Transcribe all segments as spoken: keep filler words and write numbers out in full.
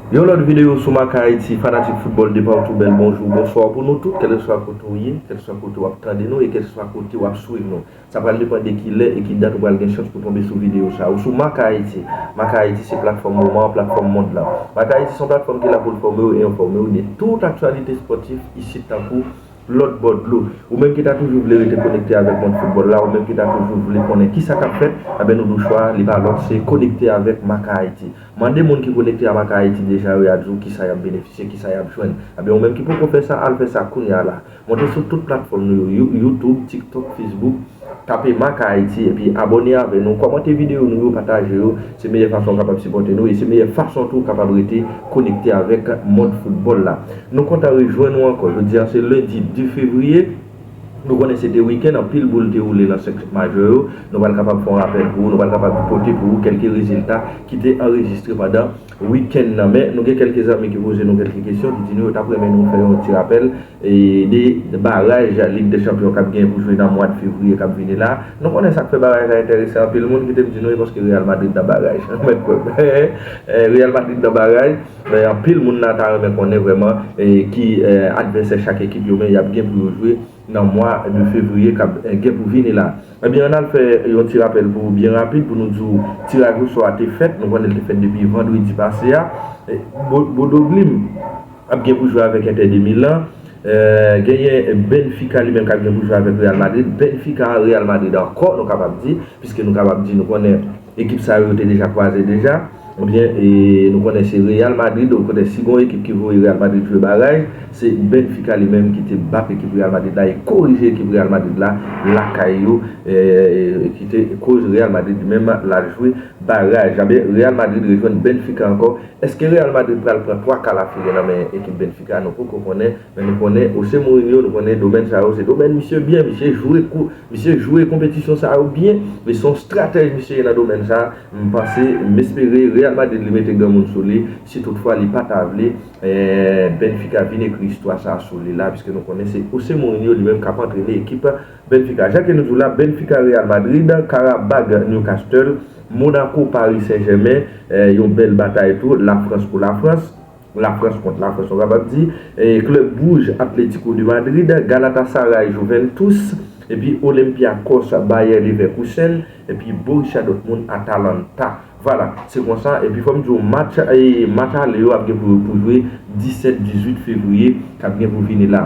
Yon lòt videyo sou Maka Ayiti, fanatik foutbòl de partou, bèl bonjou, bonswa pou nou tout, kèlkeswa kote w ye, kèlkeswa kote w ap tande nou e kèlkeswa kote w ap swiv nou. Sa pral depann de ki lè e ki dat ou pral gen chans pou tonbe sou videyo sa. Ou sou Maka Ayiti. Maka Ayiti se platfòm moman an, platfòm mond lan. Maka Ayiti se yon platfòm ki la pou l fòme w e enfòme w de tout aktyalite espòtif isit tankou lòt bò dlo. Ou menm ki ta toujou vle rete konekte avèk mond foutbòl la, ou menm ki ta toujou vle konnen kisa k ap fèt, enben nou di w chwa a, li pa lòt, se konekte avèk Maka Ayiti. Mande moun ki konekte a Maka Ayiti deja yo, y a di w kisa y ap benefisye, kisa y ap jwenn. Enben ou menm ki poko fè sa, al fè sa kounye a la. Monte sou tout platfòm nou yo, You- YouTube, TikTok, Facebook, tape Maka Ayiti epi abòne avè nou, kòmante videyo nou yo, pataje yo. Se meyè fason w kapab sipòte nou e se meyè fason tou w kapab rete konekte avèk mond foutbòl la. Nou kontan rejwenn ou ankò. Jodi a se lendi de fevriye. Nou konnen se te wikenn, anpil boul te woule nan senk majè yo. Nou pral kapab fè yon rapèl pou ou, nou pral kapab pote pou ou kèlke rezilta ki te anrejistre pandan wikenn nan. Men nou gen kèlke zanmi ki poze nou kèlke kesyon, ki di nou yo t ap renmen nou fè yon ti rapèl e de baraj Lig dè Chanpyon k ap gen pou jwe nan mwa fevriye k ap vini la. Nou konnen sa k fè baraj la enterese anpil moun, kite m di nou, e paske Real Madrid nan baraj. Mèt kwè m. Eh, Real Madrid nan baraj. Men anpil moun la ta renmen konnen vrèman e ki eh, advèsè chak ekip yo, men y ap gen pou yo jwe nan mwa de fevriye k ap eh, gen pou vini la. Ebyen, ann al fè yon ti rapèl pou ou byen rapid pou nou di w tiraj osò a te fèt. Nou konnen l te fèt depi vandredi pase a. Eh, Bo- Bodo Glimt ap gen pou jwe avèk Inter de Milan. Eh, genyen Benfica li menm k ap gen pou jwe avèk Real Madrid. Benfica, Real Madrid ankò, nou kapab di, piske nou kapab di, nou konnen ekip sa yo te deja kwaze deja. Ebyen, e, nou konnen se Real Madrid, ou konnen si gon ekip ki voye Real Madrid jwe baraj, se Benfica li menm ki te bat ekip Real Madrid la e korije ekip Real Madrid la lakay yo, e, ki te koz Real Madrid li menm la jwe baraj. Ebyen, Real Madrid rejwenn Benfica ankò. Èske Real Madrid pral pran twa ka lafile nan men ekip Benfica? Nou poko konnen, men nou konnen Jose Mourinho, nou konnen domèn sa yo, se domèn misye byen, misye jwe kou, misye jwe konpetisyon sa yo byen, men se yon stratèj misye ye nan domèn sa. M panse, m espere Real Madrid li mete granmoun sou li, si toutfwa li pa ta vle eh, Benfica vin ekri istwa sa sou li la, piske nou konnen se Jose Mourinho li menm k ap antrene ekip Benfica. Jan ke nou di w la, Benfica, Real Madrid, Karabag, Newcastle, Monaco, Paris Saint-Germain, eh, yon bèl batay tou, Lafrans pou Lafrans, Lafrans kont Lafrans, nou kapab di, eh, Club Bruges, Atlético de Madrid, Galatasaray, Juventus, epi Olympiakos, Bayer Leverkusen, epi Borussia Dortmund, Atalanta. Vwala, se konsa. Epi fò m di w, match, eh, match ale yo ap gen pou, pou jwe disèt, dizuit fevriye k ap gen pou vini la.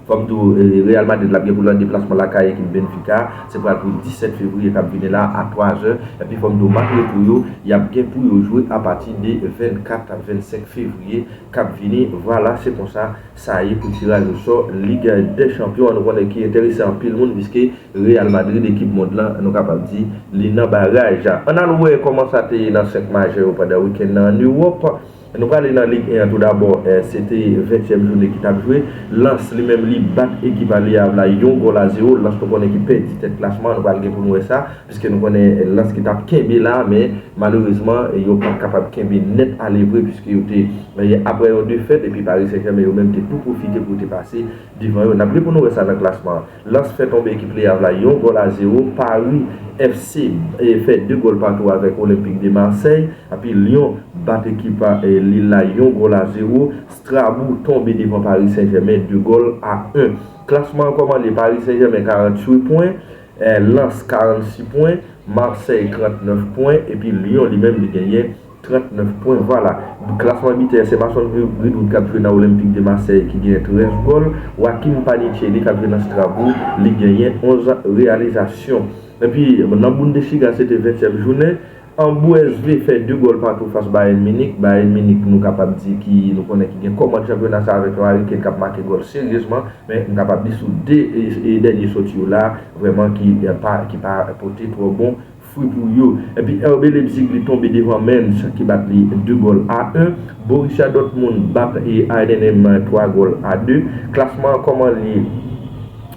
Fò m di w, eh, Real Madrid la ap gen pou l an deplasman lakay ekip Benfica. Se pral pou disèt fevriye k ap vini la a twazè. Epi fò m di w, match retou yo, y ap gen pou yo jwe apati de vennkat, vennsenk fevriye k ap vini. Vwala, se konsa sa ye pou tiraj osò Lig dè Chanpyon an. Nou konnen ki enterese anpil moun, piske Real Madrid, ekip mond lan, nou kapab di, li nan baraj. Ann al wè kòman sa te ye nan senk majè yo pandan wikenn nan ann Ewòp. Nou prale nan Lig en an toudabò, eh, se te ventyèm jounen ki t ap jwe. Lens, li menm, li bat ekip a Le Havre la yon gòl a zewo. Lens, nou konnen ki pèdi tèt klasman, nou pral gen pou nou wè sa, piske nou konnen Lens ki t ap kenbe la, men malerezman, yo pa t kapab kenbe nèt ale vre, piske yo te, eh, apre yon defèt, epi Paris Saint-Germain, yo menm, te tou pwofite pou yo te pase devan yo. N ap gen pou nou wè sa nan klasman an. Lens fè tonbe ekip Le Havre la yon gòl a zewo. Paris F C, eh, fè de gòl patou avèk Olympique de Marseille. Epi Lyon bat ekip, eh, Lille la yon gòl a zewo. Strasbourg tonbe devan Paris Saint-Germain de gòl a en. Klasman an kòman li ye? Paris Saint-Germain karanntuit pwen, eh, Lens karannsis pwen, Marseille trannèf pwen, epi Lyon li menm li genyen trannèf pwen. Vwala. Klasman bitè, se Mason Greenwood k ap jwe nan Olympique de Marseille ki genyen trèz gòl. Joaquim Panichetti k ap jwe nan Strasbourg, li genyen onz reyalizasyon. Epi nan Bundesliga, se te ventyèm jounen. Hambourg S V fè de gòl patou fas Bayern Munich. Bayern Munich, nou kapab di ki, nou konnen ki gen kòmand chanpyona sa avèk yon Harry Kane k ap make gòl seryezman. Men m kapab di sou de, e, e, dènye sòti yo la, vrèman ki, e, pa, ki pa pote twò bon fwi pou yo. Epi R B Leipzig li tonbe devan Mainz ki bat li de gòl a en. Borussia Dortmund bat, e, Heidenheim twa gòl a de. Klasman an kòman li ye?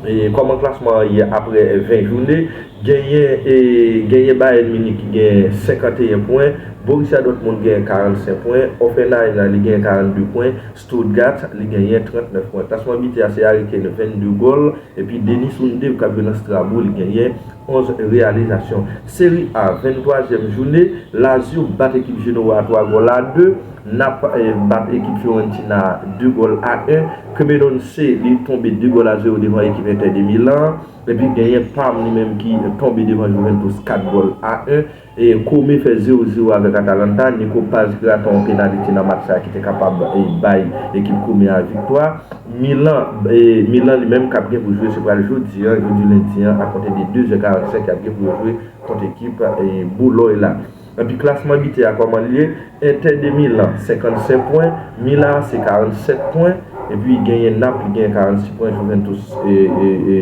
E, kòman klasman an ye apre ven jounen? Genyen, e, genyen Bayern Munich ki gen senkanteyen pwen, Borussia Dortmund genyen karannsenk pwen, Hoffenheim la li genyen karannde pwen, Stuttgart li genyen trannèf pwen. Klasman bitè a se Harry Kane vennde gòl, epi Deni Sundev k ap jwe nan Strasbourg li genyen onz reyalizasyon. Serie A, venntwazyèm jounen, Lazio bat ekip Genoa twa gòl a de, Nap eh, bat ekip Fiorentina de gòl a en, Cremonese li tonbe de gòl a zewo devan ekip Inter de Milan, epi genyen Parme li menm ki tonbe devan Juventus kat gòl a en, e Como fè zewo zewo avèk Atalanta, Nico Paz ki rate yon penaliti nan match sa ki te kapab eh, bay ekip Como a viktwa. Milan, eh, Milan li menm k ap gen pou jwe se pral jodi an, jodi lendi an, akonte de de zè karannsenk y ap gen pou yo jwe kont ekip eh, Boulogne la. Epi klasman bitè a kòman l ye? Inter de Milan, senkannsenk pwen, Milan A C, karannsèt pwen, epi genyen Nap, li genyen karannsis pwen, Juventus, e, e, e,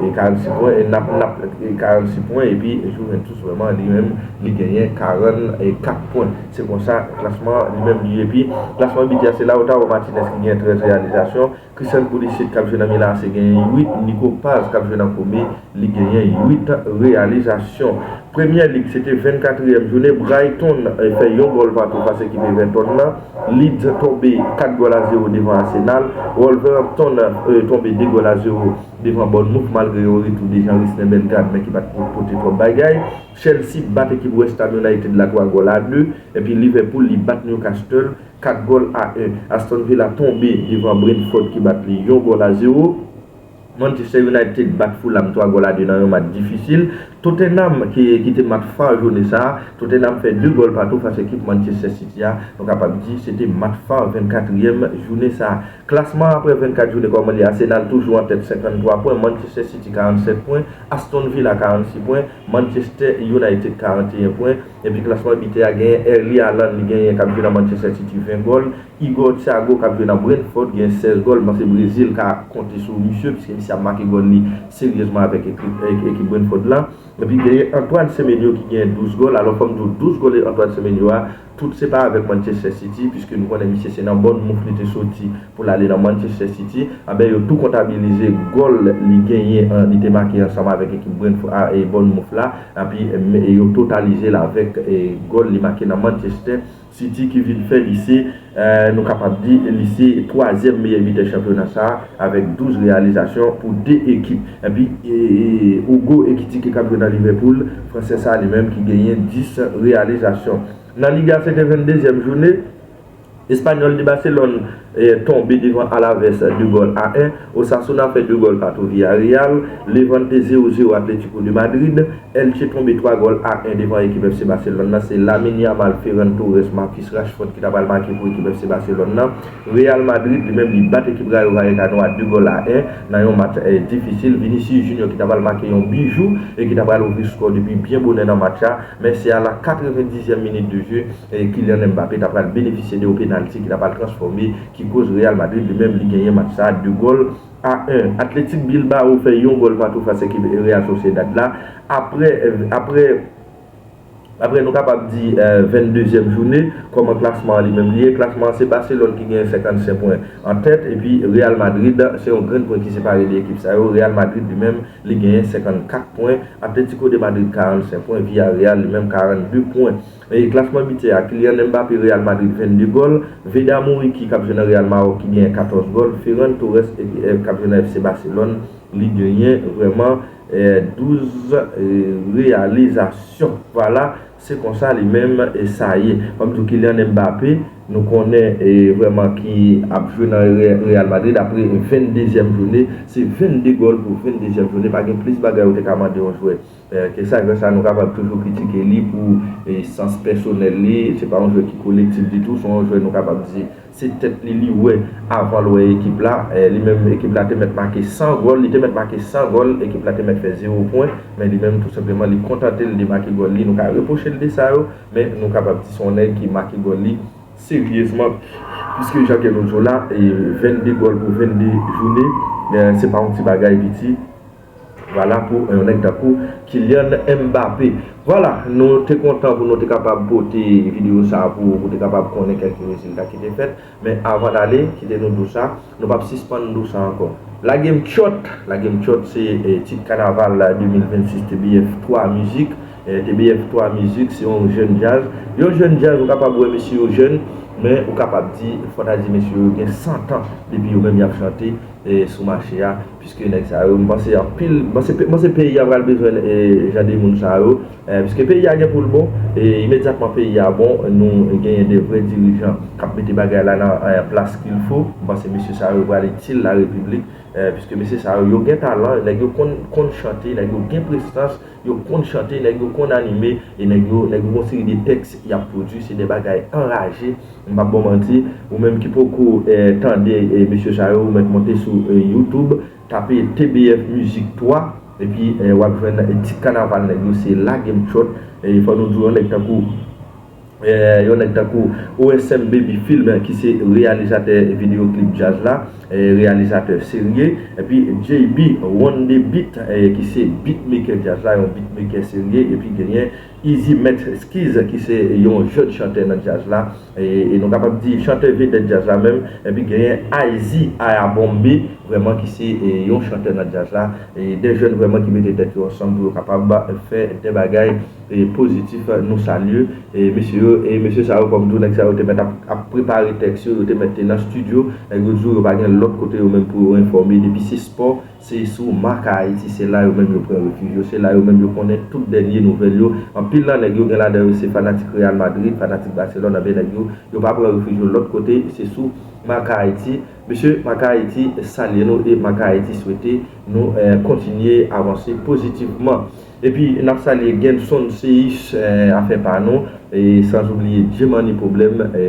e karannsèt pwen, e Nap, Nap, e karannsèt pwen, epi Juventus vrèman li menm, li genyen karannkat pwen. Se konsa klasman li menm li ye. Epi klasman bitè a se Lautaro Martinez ki genyen trèz reyalizasyon, Christian Pulisic k ap jwe nan Milan A C genyen uit, Nico Paz k ap jwe nan Como li genyen uit reyalizasyon. Premyè Lig, se te vennkatriyèm jounen, Brighton eh, fè yon gòl patou fas ekip Everton nan, Leeds tonbe kat gòl a zewo devan Arsenal, Wolverhampton eh, tonbe de gòl a zewo devan Bournemouth malgre yon retou de Jean Risner Bellegarde men ki pa t pote twòp bagay, Chelsea bat ekip West Ham United la twa gòl a de, epi Liverpool li bat Newcastle kat gòl a en. Aston Villa tonbe devan Brentford ki bat li yon gòl a zewo. Manchester United bat Fulham twa gòl a de nan yon match difisil. Tottenham ki, ki te match fa jounen sa a, Tottenham fè de gòl patou fas ekip Manchester City a. Nou kapab di se te match fa vennkatriyèm jounen sa a. Klasman apre vennkat jounen kòman li ye? Arsenal toujou an tèt senkanntwa pwen, Manchester City karannsèt pwen, Aston Villa karannsis pwen, Manchester United karanteyen pwen. Epi klasman bitè a genyen Erling Haaland li genyen k ap jwe nan Manchester City ven gòl, Igor Thiago k ap jwe nan Brentford genyen sèz gòl. M panse Brezil ka konte sou misye piske misye ap make gòl li seryezman avèk ekip, ek- ekip Brentford la. Epi genyen Antoine Semenyo ki genyen douz gòl. Alò fò m di w douz gòl Antoine Semenyo a, tout se pa avèk Manchester City piske nou konnen misye se nan Bournemouth li te soti pou l ale nan Manchester City. Anben yo tou kontabilize gòl li genyen, li te make ansanm avèk ekip Brentford a e Bournemouth la. Epi yo totalize l avèk gòl li make nan Manchester City ki vin fè li se, nou kapab di, li se twazyèm meyè bitè chanpyona sa a avèk douz reyalizasyon pou de ekip. Epi Hugo Ekitike k ap jwe nan Liverpool, fransè sa a li menm ki genyen dis reyalizasyon. Nan Liga se te venndezyèm jounen, Espanyòl de Baselòn tonbe devan Alaves de gòl a en, Osasuna fè de gòl patou Villarreal, Levante zewo zewo Atlético de Madrid, Elche tonbe twa gòl a en devan ekip F C Barcelone nan. Se Lamine Yamal, Ferran Torres, Marcus Rashford ki ta pral make pou ekip F C Barcelone nan. Real Madrid li menm li bat ekip Rayo Vallecano a de gòl a en nan yon match difisil. Vinicius Junior ki ta pral make yon bijou e ki ta pral ouvri skò depi byen bonè nan match la, men se a la katrevendizyèm minit de jeu Kylian Mbappé ta pral benefisye de yon penalti ki ta pral transfòme, ki koz Real Madrid li menm li genyen match sa a de gòl a en. Athletic Bilbao fè yon gòl patou fas ekip Real Sociedad la. Apre, apre, apre nou kapab di venndezyèm jounen, kòman klasman an li menm li ye? Klasman an se Barcelone ki genyen senkannsenk pwen an tèt, epi Real Madrid se yon grenn pwen ki separe de ekip sa yo. Real Madrid li menm li genyen senkannkat pwen, Atlético de Madrid karannsenk pwen, Villarreal li menm karannde pwen. E klasman bitè a, Kylian Mbappé, Real Madrid, vennde gòl, Veda Muriqi k ap jwe nan Real Maroc ki genyen katòz gòl, Ferran Torres k ap jwe nan F C Barcelone, li genyen vrèman douz reyalizasyon. Vwala, se konsa li menm sa ye. Fò m di w Kylian Mbappé, nou konnen vrèman ki ap jwe nan Real Madrid apre venndezyèm jounen, se vennde gòl pou venndezyèm jounen, pa gen plis bagay ou te ka mande yon jwè ke sa. Gras a nou kapab toujou kritike li pou sans pèsonèl li, se pa yon jwè ki kolektif ditou, se yon jwè nou kapab di se tèt li li wè avan l wè ekip la. Li menm ekip la te mèt make san gòl, li te mèt make san gòl, ekip la te mèt fè zewo pwen, men li menm tou senpleman li kontante l de make gòl li. Nou ka repwoche l de sa yo, men nou kapab di se yon nèg ki make gòl li seryezman, piske jan ke nou di w la, vennde gòl pou vennde jounen, se pa yon ti bagay piti. Vwala pou yon nèg tankou Kylian Mbappé. Vwala, nou te kontan pou nou te kapab pote videyo sa a pou ou, pou te kapab konnen kèlke rezilta ki te fèt. Men avan n ale, kite nou di w sa, nou p ap sispann di w sa ankò. Lage m tchòt, lage m tchòt se tit kanaval de mil vennsis T B F twa Mizik. E, T B F twa Music, se yon jèn djaz. Yon jèn djaz, ou kapab wè mesye yo jèn, men ou kapab di, fò ta di mesye yo gen san tan depi yo menm y ap chante, e, sou mache a, piske nèg sa yo, m panse anpil, m panse, m panse peyi a pral bezwen, e, jan de moun sa yo, e, piske peyi a gen pou l bon, e, imedyatman peyi a bon, nou genyen de vrè dirijan k ap mete bagay la nan, e, plas qu'il faut. M panse mesye sa yo pral itil la repiblik, e, piske mesye sa yo, yo gen talan, nèg yo konn, konn chante, nèg yo gen prestans, yo konn chante, nèg yo konn anime, e nèg yo, nèg yo gon seri de tèks y ap pwodui, se de bagay anraje. M p ap ba w manti, ou menm ki poko, e, tande, e, mesye sa yo, ou mèt monte sou, e, YouTube, tape T B F Music twa, epi, e, w ap jwenn, e, ti kanaval nèg yo, se lage m tchòt, e, fò nou di w yon nèg tankou, e, yon nèg tankou O S M Baby Film, ki se reyalizatè videyo klip djaz la, e, reyalizatè serye, epi J B One Day Beat, e, ki se beatmaker djaz la, yon beatmaker serye, epi genyen Easy Met Skiz, ki se yon jèn chantè nan djaz la, e, e nou kapab di chantè vedèt djaz la menm, epi genyen Izy Ayabombe, vrèman ki se, e, yon chantè nan djaz la, e de jèn vrèman ki mete tèt yo ansanm pou yo kapab fè de bagay, e, pozitif. Nou salye, e, mesye yo, e mesye sa yo, kòm tou nèg sa yo te mèt ap, ap prepare tèks yo, yo te mèt te nan estidyo, nèg yo di w yo pa gen lòt kote yo menm pou yo enfòme, depi se spò, se sou Maka Ayiti, se la yo menm yo pran refij yo, se la yo menm yo konnen tout dènye nouvèl yo. Anpil nan nèg yo gen ladan yo se fanatik Real Madrid, fanatik Barcelone, anben nèg yo, yo pa pran refij yo lòt kote, se sou Maka Ayiti. Mesye, Maka Ayiti salye nou e Maka Ayiti swete nou, e, kontinye avanse pozitivman. Epi, n ap salye Genson Seyis, e, afè pa nou, e, sans oubliye Djemani Pwoblèm, e,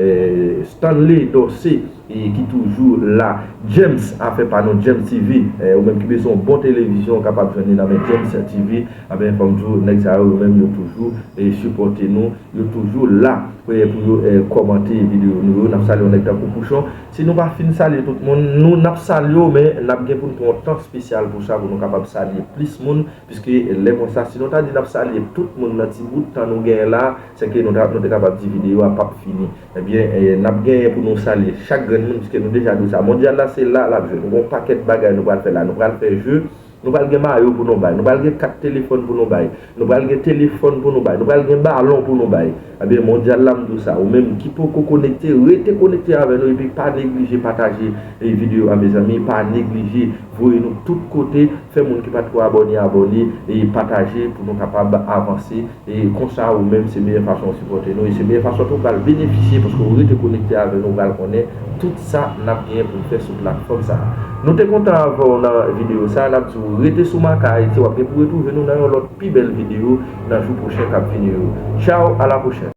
Stanley Dorcé, e, ki toujou la. James, afè pa nou, James T V, e, ou menm ki bezwen yon bon televizyon, ou kapab jwenn li nan men James T V. Anben, fò m di w, nèg sa yo, yo menm, yo toujou, e, sipòte nou, yo toujou la, e, pou yo, e, kòmante videyo nou yo. N ap salye yon nèg tankou Pouchon. Si nou pa fin salye tout moun, nou, n ap salye w, men n ap gen pou n pran yon tan espesyal pou sa, pou nou kapab salye plis moun, piske lè konsa, si nou ta di n ap salye tout moun nan ti bout tan nou genyen la, se ke nou ta, nou te kapab di videyo a p ap fini. Ebyen, e, n ap genyen pou nou salye chak grenn moun, piske nou deja di w sa. Mondyal la, se la l ap jwe. Nou gen yon pakèt bagay nou pral fè la. Nou pral fè je, nou pral gen mayo pou nou bay, nou pral gen kat telefòn pou nou bay, nou pral gen telefòn pou nou bay, nou pral gen balon pou nou bay. Ebyen, mondyal la, m di w sa. Ou menm ki poko konekte, rete konekte avè nou epi pa neglije pataje, e, videyo a, mezanmi. Pa neglije voye nou tout kote, fè moun ki pa t ko abòne, abòne, e pataje pou nou kapab avanse. E konsa, ou menm, se meyè fason w sipòte nou. E se meyè fason tou w pral benefisye paske w rete konekte avè nou, w pral konnen tout sa n ap genyen pou n fè sou platfòm sa a. Nou te kontan avè w nan videyo sa a. N ap di w rete sou Maka Ayiti, w ap gen pou retwouve nou nan yon lòt pi bèl videyo nan jou pwochen k ap vini yo. Tchaw, a la pwochèn.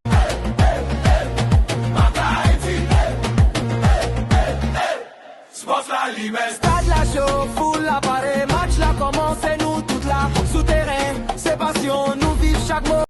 Stad la cho, foul la pare, match la kòmanse, nou tout la sou teren. Se pasyon, nou viv chak mo.